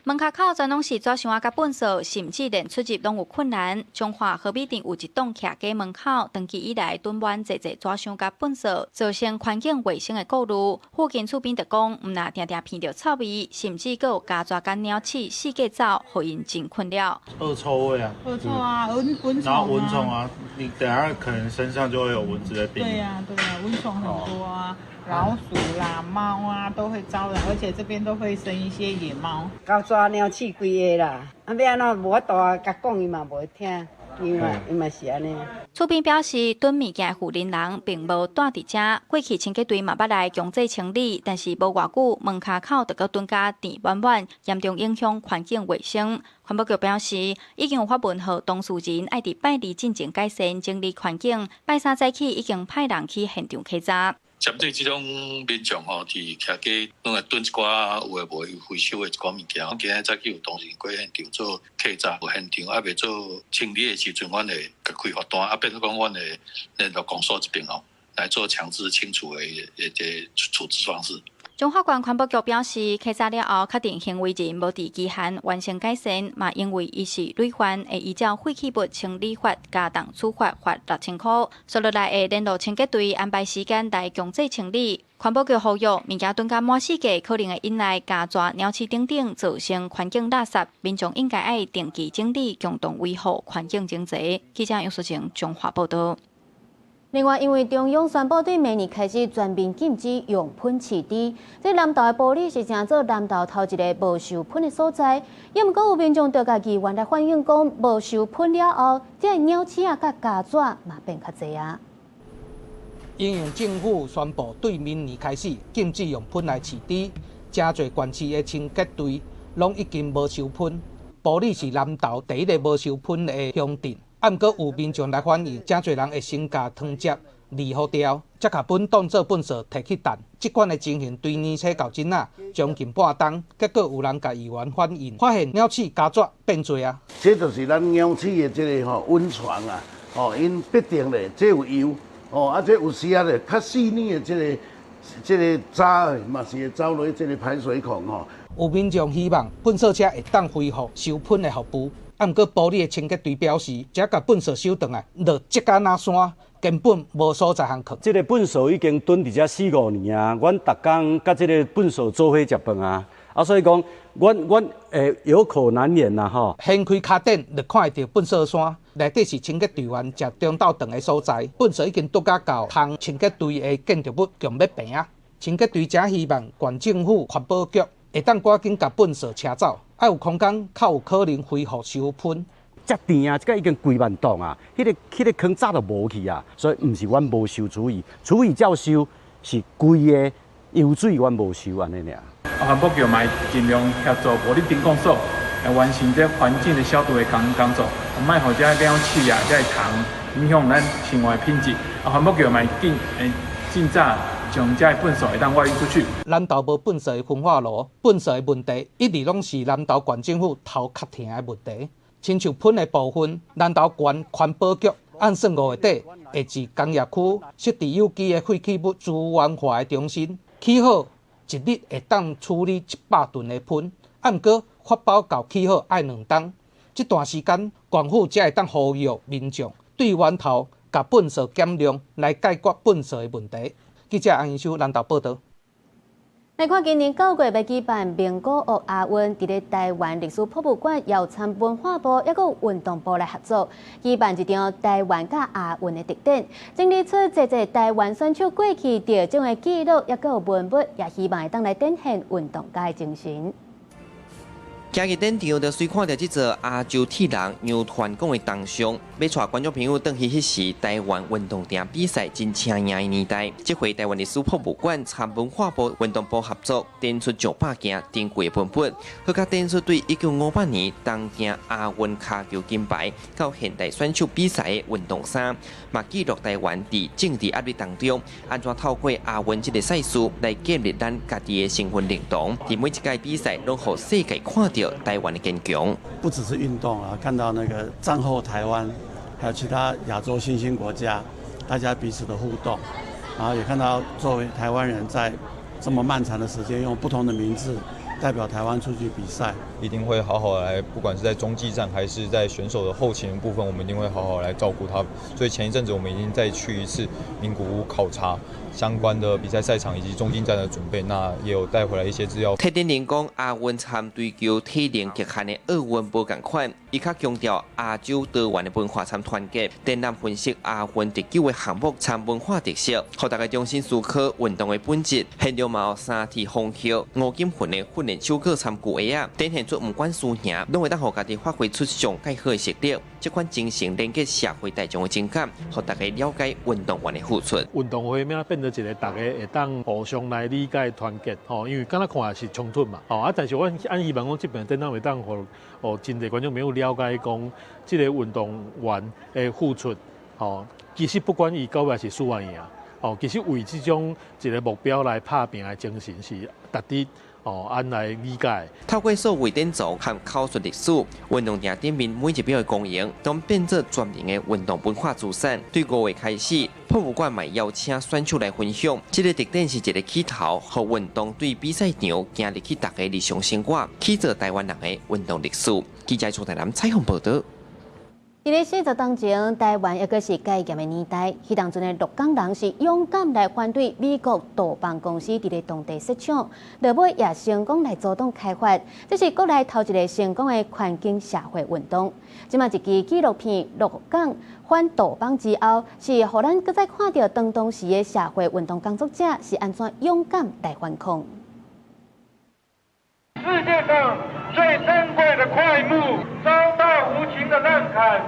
S25: 門跤口全攏是紙箱仔佮糞埽，甚至連出入攏有困難。彰化和美鎮有一棟徛家門口，長期以來囤滿濟濟紙箱佮糞埽，造成環境衛生的顧慮。附近厝邊就講，毋但定定鼻著臭味，甚至閣有虼蚻佮鳥鼠四界走，予𪜶真困擾。
S28: 惡臭味啊！
S29: 惡臭啊，蚊蟲
S28: 然後蚊蟲啊，你等下可能身上就會有蚊子的叮。
S29: 對呀，對呀，蚊蟲很多啊。老鼠啦、貓啊都會招來，而且這邊都會生一些野貓。
S12: 虼蚻、鳥鼠規个啦，啊欲按怎無法度啊，共講伊嘛無會聽，伊嘛伊嘛是按呢。
S25: 厝邊表示，囤物件的負責人並無蹛佇遮，過去清潔隊嘛捌來強制清理，但是無偌久門跤口就閣囤甲填滿滿，嚴重影響環境衛生。環保局表示，已經有發文予當事人，愛佇拜二進前改善整理環境。拜三早起已經派人去現場稽查。
S30: 針對這種民眾吼，佇徛家攏會囤一寡有的無的回收的一寡物件，今仔早起有同仁過現場做稽查，有現場猶未做清理的時陣，阮會共開罰單，變做講阮會聯絡公所這邊吼，來做強制清除的一個處置方式。
S25: 彰化縣環保局表示，稽查了後，確定行為人無佇期限完成改善，嘛因為伊是累犯，會依照廢棄物清理法加重處罰，罰6000箍。紲落來會聯絡清潔隊安排時間來強制清理。環保局呼籲，物件囤甲滿四界，可能會引來虼蚻、鳥鼠等等，造成環境垃圾。民眾應該愛定期整理，共同維護環境整齊。記者楊淑晴彰化報導。
S1: 另外，因為中央宣布對明年開始全面禁止用噴飼豬，這南投的埔里是成做南投頭一个無受噴的所在。也毋過有民眾就共議員來反映講，無受噴了後，這鳥鼠仔佮虼蚻嘛變較濟啊。
S31: 因應政府宣布對明年開始禁止用噴來飼豬，誠濟縣市的清潔隊攏已經無收噴。埔里是南投第一个無收噴的鄉鎮。啊，毋過有民眾來反映，誠濟人會先共湯汁離好掉，才共噴當做糞埽提去擲。這款的情形對年初到這仔將近半冬，結果有人共議員反映，發現鳥鼠虼蚻變濟啊。
S32: 這就是咱鳥鼠的這个吼溫床啊，吼，𪜶必定咧，這有油，吼，啊，這有時啊咧較細膩的這个渣嘛是會走落去這个排水孔吼。
S31: 有民眾希望糞掃車會當恢復收糞的服務，啊，毋過埔里的清潔隊表示，這共糞掃收轉來，落積甲若山，根本無所在通囥。
S5: 這个糞掃已經囤佇遮四五年啊，阮逐工佮這个糞掃做伙食飯啊，啊，所以講，阮會有口難言啦吼。
S31: 掀開跤頂就看會著糞掃山，內底是清潔隊員食中晝頓的所在，糞掃已經堵甲到通清潔隊的建築物強欲平啊。清潔隊誠希望縣政府環保局會當趕緊共糞掃車走，愛有空間較有可能恢復收糞。
S5: 遮甜啊，這个已經幾萬噸啊，彼个坑早就無去啊，所以毋是阮無收廚餘，廚餘照收，是規个油水阮無收按呢爾。
S6: 環保局嘛會盡量協助埔里鎮公所來完成這環境的消毒的工作，莫予這鳥鼠啊、這蟲影響咱生活的品質。啊，環保局嘛會盡早將這糞掃會當外運出去。
S31: 南投無糞掃的焚化爐，糞掃的問題一直攏是南投縣政府頭殼疼的問題。親像糞的部分，南投縣環保局按算5月底會佇工業區設置有機的廢棄物資源化的中心，起好一日會當處理100噸的糞。啊，毋過發包到起好愛兩冬，這段時間縣府才會當呼籲民眾對源頭共糞掃減量來解決糞掃的問題。記者洪英修南投報導。
S1: 來看今年9月欲舉辦名古屋亞運，佇咧台灣歷史博物館邀參文化部抑閣運動部來合作，舉辦一場台灣佮亞運的特展，整理出濟濟台灣選手過去得獎的紀錄，抑閣有文物，也希望會當來展現運動家的精神。
S7: 行入展場，就隨看著這座亞洲鐵人楊傳廣的銅像，欲帶觀眾朋友轉去彼時台灣運動場比賽真請贏的年代。這回台灣歷史博物館參文化部運動部合作，展出上百件珍貴的文物，閣較展出對1958年東京亞運跤球金牌到現代選手比賽的運動衫，嘛記錄台灣佇政治壓力當中，按怎透過亞運這个賽事來建立咱家己的身份認同。佇每一屆比賽，攏予世界看著台灣的堅強，
S8: 不只是運動啊，看到那個戰後台灣，還有其他亞洲新興國家，大家彼此的互動，然後也看到作為台灣人在這麼漫長的時間，用不同的名字代表台灣出去比賽，
S9: 一定會好好來，不管是在中繼站還是在選手的後勤部分，我們一定會好好來照顧他。所以前一陣子我們已經再去一次名古屋考察相關的比賽賽場以及中繼站的準備，那也有帶回來一些資料。
S7: 特展人講，亞運參追求體能極限的奧運無仝款，伊較強調亞洲多元的文化參團結。展覽分析亞運得獎的項目參文化特色，予大家重新思考運動的本質。現場嘛有三鐵風葉、吳金魂的訓練手稿參舊鞋仔，展現出毋管輸贏，攏會當予家己發揮出上蓋好的實力。這款精神連結社會大眾的情感，予大家了解運動員的付出。
S10: 運動會欲變做一個大家會當互相來理解團結吼，因為敢若看是衝突嘛，吼啊！但是阮希望講這邊展覽會當予哦真濟觀眾朋友了解講，這个運動員的付出吼，其實不管伊到尾是輸抑贏，哦，其實為這種一个目標來拍拚的精神是值得哦，按來理解。
S7: 透過數位典藏和口述歷史，運動場頂面每一筆的功用，都變做專門的運動文化資產。對5月開始，博物館嘛邀請選手來分享。這个特展是一个起頭，予運動對比賽場行入去大家日常生活，起做台灣人的運動歷史。記者朱台南採訪報導。
S1: 佇咧世俗當中，台灣抑閣是戒嚴的年代，彼當陣的鹿港人是勇敢來反對美國杜邦公司佇咧當地設廠，落尾也成功來阻擋開發。這是國內頭一个成功的環境社會運動。這馬一支紀錄片《鹿港反杜邦》之後，是予咱閣再看著當時的社會運動工作者是按怎勇敢來反抗。
S11: 世界上最珍貴的檜木遭到無情的濫砍，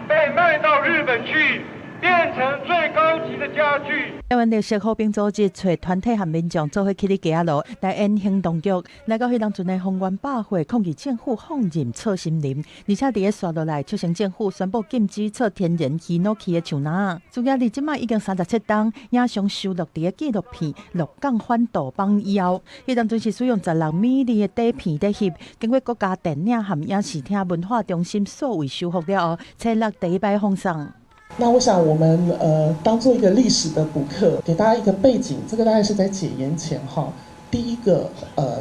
S11: 被賣到日本去，變成最高級的家具。
S13: 台灣綠色和平組織揣團體和民眾做伙去佇街仔路來演行動劇，來到彼當陣的豐原百貨抗議政府放任錯森林，而且佇咧紲落來，促成政府宣布禁止錯天然ヒノキ的樹林。主要佇這馬已經37冬，影像收錄佇咧紀錄片《鹿港反杜邦》以後，彼當陣是使用16米的底片佇翕，經過國家電影和影視廳文化中心數位修復了後，初六第一擺放送。
S14: 那我想，我們當做一個歷史的補課，給大家一個背景。這個大概是在解嚴前哈，
S4: 第一個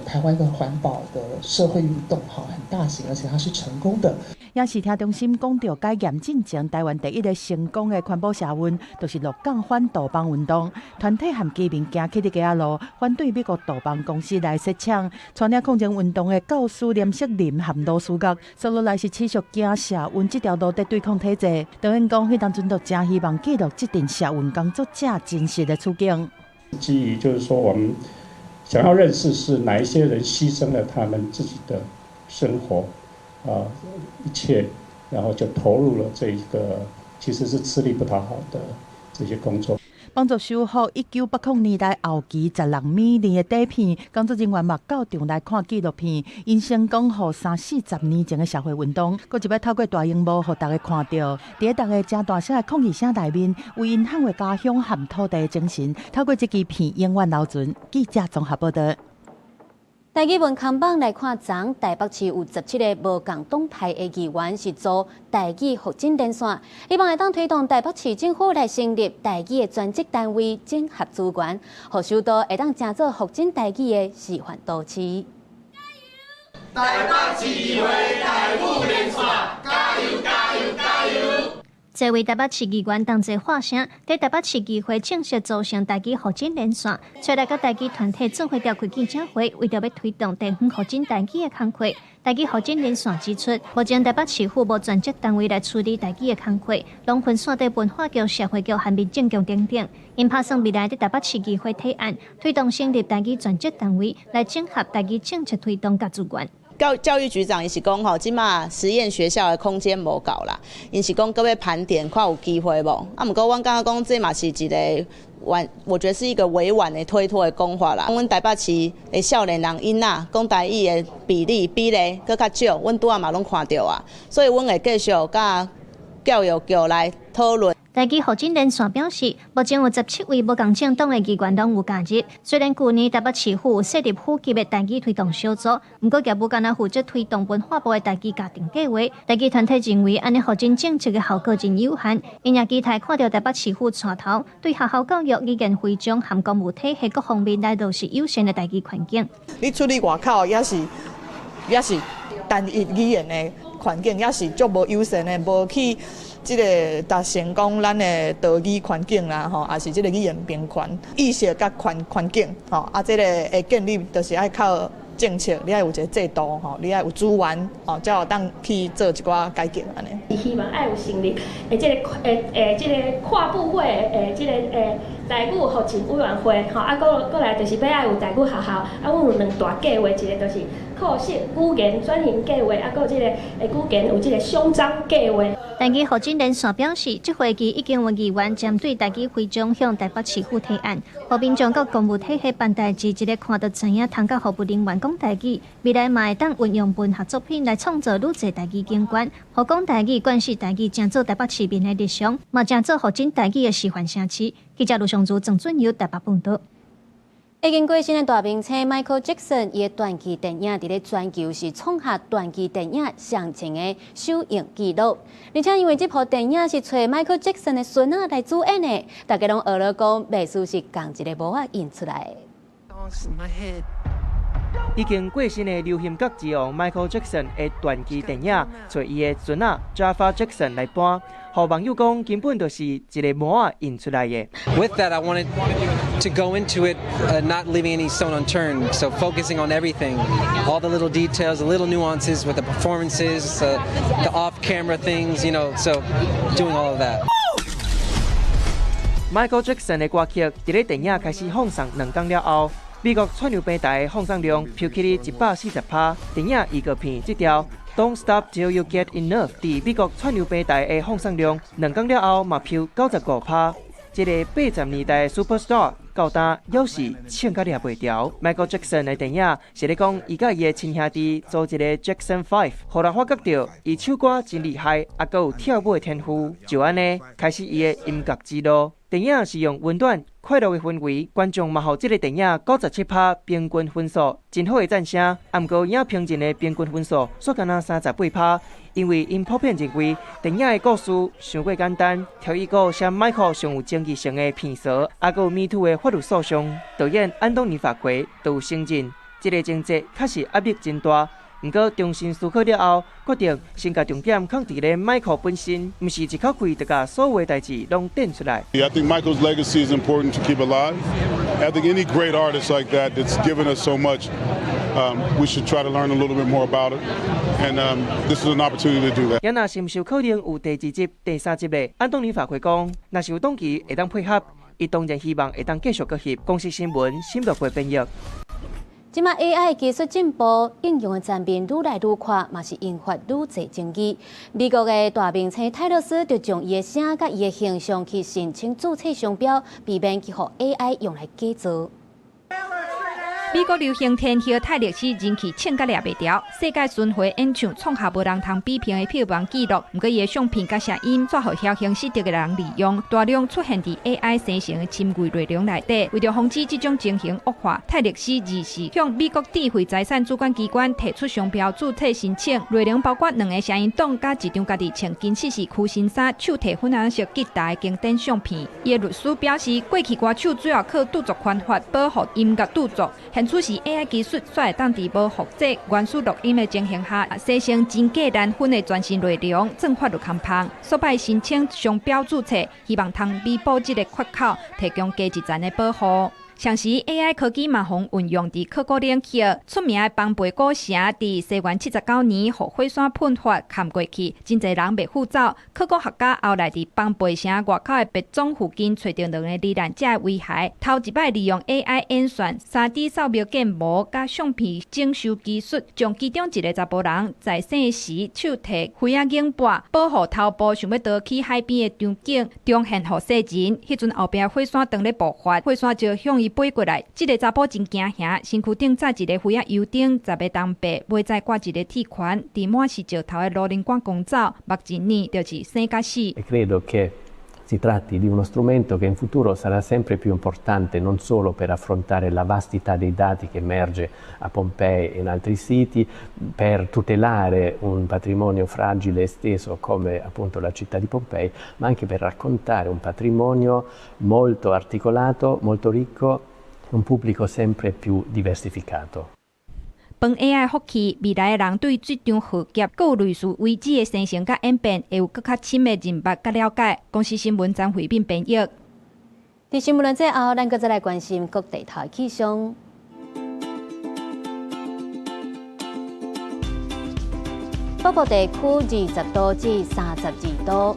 S4: 台灣的環保的社會運動，哈，很大型，而且它是成功的。
S13: 影視聽中心講著解嚴進前，台灣第一个成功的環保社運，就是鹿港反杜邦運動。團體和居民行起佇街仔路，反對美國杜邦公司來設廠。帶領抗爭運動的教師連色林和羅思岳，紲落來是持續行社運這條路佇對抗體制。導演講，彼當陣都誠希望記錄這陣社運工作者真實的處境。
S14: 基於就是說，我們想要認識是哪一些人犧牲了他們自己的生活。啊，一切，然後就投入了這一個其實是吃力不討好的這些工作。
S13: 幫助修復1980年代後期16米長的底片，工作人員嘛到場來看紀錄片，𪜶成功予三四十年前的社會運動，閣一擺透過大螢幕予大家看著。佇咧逐个誠大聲的抗議聲內面，為𪜶捍衛家鄉和土地的精神，透過這支片永遠留存。記者綜合報導。
S1: 台語文看板來看，昨台北市有17个無仝黨派的議員是組台語復振連線，希望會當推動台北市政府來成立台語的專職單位，整合資源，予首都會當成做復振台語的示範都市。
S15: 台北市議會台語連線，加油加油加油！
S16: 這位台北市議員同齊喊聲，佇台北市議會正式組成台語復振連線，出來佮台語團體做伙召開記者會，為著欲推動地方復振台語的工課。台語復振連線指出，目前台北市府無專職單位來處理台語的工課，攏分散佇文化局、社會局和民政局等等。𪜶拍算未來佇台北市議會提案，推動成立台語專職單位，來整合台語政策推動佮資源。
S17: 教育局長伊是講吼，這馬實驗學校的空間無夠啦，𪜶是講閣欲盤點，看有機會無？啊，毋過阮感覺講這嘛是一個婉，我覺得是一個委婉的推脫的講法啦。阮台北市的少年人囡仔講台語的比例比例閣較少，阮拄仔嘛攏看著啊，所以阮會繼續佮教育局來討論。
S16: 台語復振連線表示，目前有17位無仝政黨的議員攏有加入。雖然舊年台北市府有設立府級的台語推動小組，毋過業務干焦負責推動文化部的台語家庭計畫。台語團體認為，按呢復振政策的效果真有限。𪜶也期待看著台北市府帶頭，對學校教育、語言規章和公務體系各方面來落實友善的台語環境。
S18: 你出去外口也是單一語言的環境，也是足無友善的，無去這个達成講咱的多語環境啦，吼，抑是這个語言平權意識佮環境，吼，啊，這个的建立就是愛靠政策，你愛有一个制度，吼，你愛有資源，吼，才有當去做一寡改革按呢。
S19: 希望愛有成立，的這个這个跨部會的這个台語復振委員會，吼，啊，閣來就是欲愛有台語學校，啊，阮有兩大計畫，一个就是課室語言轉型計畫，啊，閣這个語言有這个賞章計畫。
S16: 台語復振連線表示，這會期已經有議員針對台語規章向台北市府提案，予民眾佮公務體系辦代誌，一个看就知影通佮服務人員講台語，未來嘛會當運用文學作品來創造愈濟台語景觀，予講台語、貫徹台語，成做台北市民的日常，嘛成做復振台語的示範城市。記者盧尚如、鄭俊友台北報導。
S1: 已經過身的大明星 Michael Jackson，伊的傳記電影佇咧全球是創下傳記電影上前的首映紀錄。而且因為這部電影是揣 Michael Jackson 的孫仔來主演的，大家攏學咧講，袂輸是仝一个模仔印出來的。
S20: 已經過身的流行樂之王 Michael Jackson 的傳記電影，揣伊的孫仔 Jaafar Jackson 來搬，予網友講根本就是一个模仔印出來的。
S21: With that, I wanted to go into it not leaving any stone unturned, so focusing on everything, all the little details, the little nuances with the performances, the off-camera things, so doing all of that.
S20: Michael Jackson 的歌曲，佇咧電影開始放送2工了後，美國串流平台的放送量飆起咧140%。電影預告片這條 Don't Stop Till You Get Enough，佇美國串流平台的放送量兩工了後嘛飆95%。這个80年代的 Superstar 到今猶是唱甲掠袂牢。Michael Jackson 的電影是咧講，伊佮伊的親兄弟組一个 Jackson Five，予人發覺著伊唱歌真厲害，啊，閣有跳舞的天賦，就按呢開始伊的音樂之路。電影是用溫暖快樂的氛圍，觀眾嘛予這个電影97%平均分數，真好的讚聲。啊，毋過影評人的平均分數煞干焦38%，因為𪜶普遍認為電影的故事傷過簡單，挑一個寫邁克上有爭議性的騙趖，啊，閣有 Me Too 的法律訴訟。導演安東尼法奎都有承認，這个情節確實壓力真大。毋過重新思考了後，決定先共重點放佇咧邁克本身，毋是一口氣就共所有的代誌攏展出來。
S2: I think Michael's legacy is important to keep alive. I think any great artist like that that's given us so much, we should try to learn a little bit more about it. And this is an opportunity to do that.
S20: 也若是毋是有可能有第二集、第三集咧？安東尼法奎講，若是有檔期會當配合，伊當然希望會當繼續閣翕。公視新聞，新樂會編譯。
S1: 這馬 AI 技術進步，應用的層面愈來愈寬，嘛是引發愈濟爭議。美國的大明星泰勒絲就將伊的聲佮伊的形象去申請註冊商標，避免去予 AI 用來假造。
S3: 美國流行天后泰勒絲人氣衝甲掠袂牢，世界巡迴演唱創下無人通比拼的票房紀錄。毋過伊的相片佮聲音，煞予僥倖失德的人利用，大量出現佇 AI 生成的深偽內容內底。為著防止這種情形惡化，泰勒絲24向美國智慧財產主管機關提出商標註冊申請，內容包括兩个聲音檔佮一張家己穿金色是屈身衫、手提粉紅色吉他的經典相片。伊的律師表示，過去歌手主要靠著作權法保護音樂著作。現此時 AI 技術煞會當佇無複製原始錄音的情形下，生成真假難分的全新內容，算法律空縫，所以申請商標註冊，希望通彌補這个缺口，提供加一層的保護。同時，AI 科技嘛，予運用佇考古領域，出名的龐貝古城，佇西元79年，予火山噴發崁過去，真濟人袂赴走。考古學家後來佇龐貝城外口的別莊附近，揣著兩个罹難者的遺骸。頭一擺利用 AI 演算、3D 掃描建模、佮相片整修技術，將其中一个查埔人在生時手提飛仔硬盤，保護頭部想欲逃去海邊的場景，重現予世人。彼陣後壁火山當咧爆發，火山石向伊飛過來，這个查埔真驚嚇，身軀頂載一个飛仔油燈，10个銅幣，尾再掛一个鐵環，佇滿是石頭的路輪趕狂走，目一年就是生佮死。
S12: E credo che si tratti di uno strumento che in futuro sarà sempre più importante non solo per affrontare la vastità dei dati che emerge a Pompei e in altri siti, per tutelare un patrimonio fragile e esteso come appunto la città di Pompei, ma anche per raccontare un patrimonio molto articolato, molto ricco, un pubblico sempre più diversificato.
S3: 防 AI 福氣，未來的人對這場浩劫，閣有類似遺址的生成佮演變，會有閣較深的認捌佮了解。公視新聞張惠敏編譯。
S1: 佇新聞最後，咱閣再來關心各地頭的氣象。北部地區20度至32度。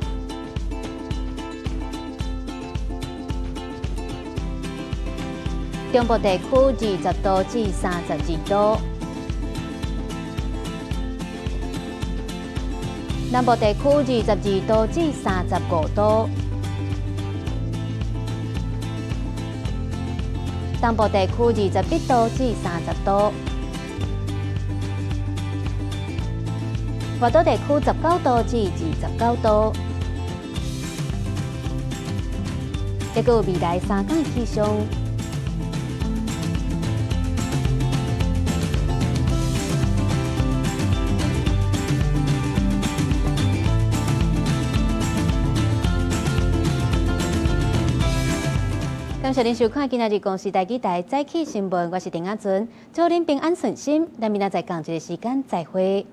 S1: 中部地區20度至32度。南部地區22度至35度，東部地區21度至30度，外島地區19度至29度。這個未來三天氣象。感謝您收看今仔日公視台語台早起新聞，我是陳亞純，祝您平安順心，咱明仔載仝一个時間再會。